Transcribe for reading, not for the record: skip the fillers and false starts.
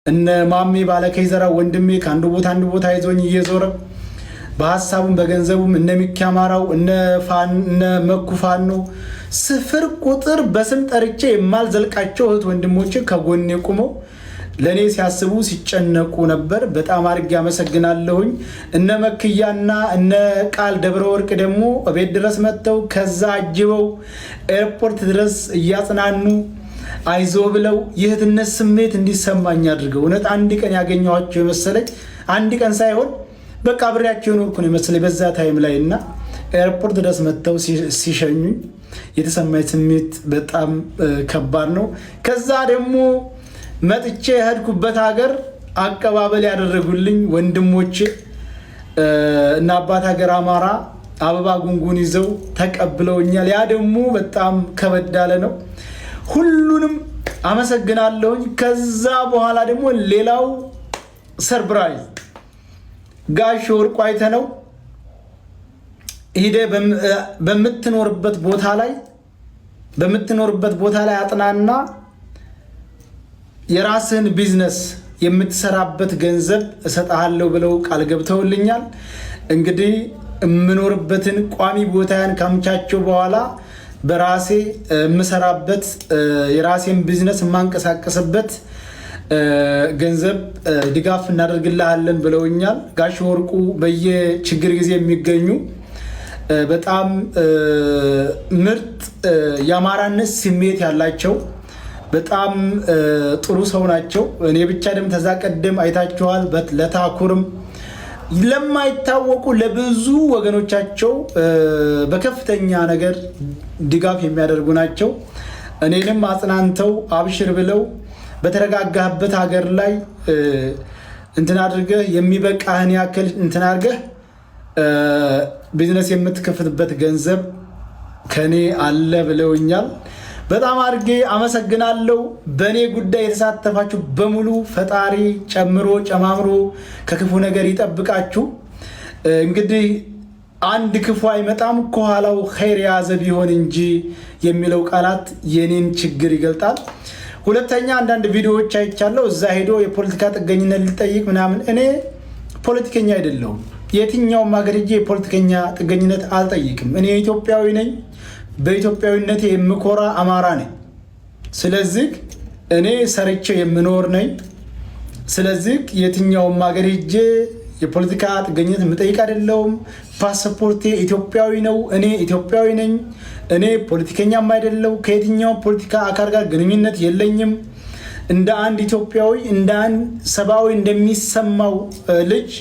እነ ማሜ ባለከይዘራ ወንድሜ ከአንዱ ቦታ አንዱ ቦታ ይዞኝ እየዞረ በሀሳቡም በገንዘቡም፣ እነ ሚኪ አማራው፣ እነ መኩ ፋኖ፣ ስፍር ቁጥር በስም ጠርቼ የማልዘልቃቸው እህት ወንድሞቼ ከጎኔ ቁመው ለእኔ ሲያስቡ ሲጨነቁ ነበር። በጣም አድርጌ አመሰግናለሁኝ። እነ መክያና እነ ቃል ደብረ ወርቅ ደግሞ ቤት ድረስ መጥተው ከዛ አጅበው ኤርፖርት ድረስ እያጽናኑ፣ አይዞ ብለው፣ የእህትነት ስሜት እንዲሰማኝ አድርገው፣ እውነት አንድ ቀን ያገኘኋቸው የመሰለኝ፣ አንድ ቀን ሳይሆን በቃ አብሬያቸው የኖርኩ ነው የመሰለኝ በዛ time ላይ። እና ኤርፖርት ድረስ መጥተው ሲሸኙኝ የተሰማኝ ስሜት በጣም ከባድ ነው። ከዛ ደግሞ መጥቼ የሄድኩበት ሀገር አቀባበል ያደረጉልኝ ወንድሞቼ እና አባት ሀገር አማራ አበባ ጉንጉን ይዘው ተቀብለውኛል። ያ ደግሞ በጣም ከበድ ያለ ነው። ሁሉንም አመሰግናለሁኝ። ከዛ በኋላ ደግሞ ሌላው surprise ጋሽ ወርቁ አይተነው ሂደህ በምትኖርበት ቦታ ላይ አጥናና የራስህን ቢዝነስ የምትሰራበት ገንዘብ እሰጥሃለሁ ብለው ቃል ገብተውልኛል። እንግዲህ የምኖርበትን ቋሚ ቦታያን ካመቻቸው በኋላ በራሴ የምሰራበት፣ የራሴን ቢዝነስ የማንቀሳቀስበት ገንዘብ ድጋፍ እናደርግልሃለን ብለውኛል። ጋሽ ወርቁ በየችግር ጊዜ የሚገኙ በጣም ምርጥ የአማራነት ስሜት ያላቸው በጣም ጥሩ ሰው ናቸው። እኔ ብቻ ደም ተዛ ቀደም አይታችኋል። ለታኩርም ለማይታወቁ ለብዙ ወገኖቻቸው በከፍተኛ ነገር ድጋፍ የሚያደርጉ ናቸው። እኔንም አጽናንተው፣ አብሽር ብለው፣ በተረጋጋህበት ሀገር ላይ እንትን አድርገህ፣ የሚበቃህን ያክል እንትን አድርገህ ቢዝነስ የምትከፍትበት ገንዘብ ከኔ አለ ብለውኛል። በጣም አድርጌ አመሰግናለሁ። በእኔ ጉዳይ የተሳተፋችሁ በሙሉ ፈጣሪ ጨምሮ ጨማምሮ ከክፉ ነገር ይጠብቃችሁ። እንግዲህ አንድ ክፉ አይመጣም ከኋላው ኸይር የያዘ ቢሆን እንጂ የሚለው ቃላት የኔን ችግር ይገልጣል። ሁለተኛ አንዳንድ ቪዲዮዎች አይቻለሁ። እዛ ሄዶ የፖለቲካ ጥገኝነት ሊጠይቅ ምናምን። እኔ ፖለቲከኛ አይደለሁም። የትኛውም ሀገር ሄጄ የፖለቲከኛ ጥገኝነት አልጠይቅም። እኔ ኢትዮጵያዊ ነኝ። በኢትዮጵያዊነቴ የምኮራ አማራ ነኝ። ስለዚህ እኔ ሰርቼ የምኖር ነኝ። ስለዚህ የትኛውም ሀገር ሄጄ የፖለቲካ ጥገኝነት የምጠይቅ አይደለሁም። ፓስፖርቴ ኢትዮጵያዊ ነው። እኔ ኢትዮጵያዊ ነኝ። እኔ ፖለቲከኛም አይደለሁ። ከየትኛውም ፖለቲካ አካል ጋር ግንኙነት የለኝም። እንደ አንድ ኢትዮጵያዊ፣ እንደ አንድ ሰብአዊ እንደሚሰማው ልጅ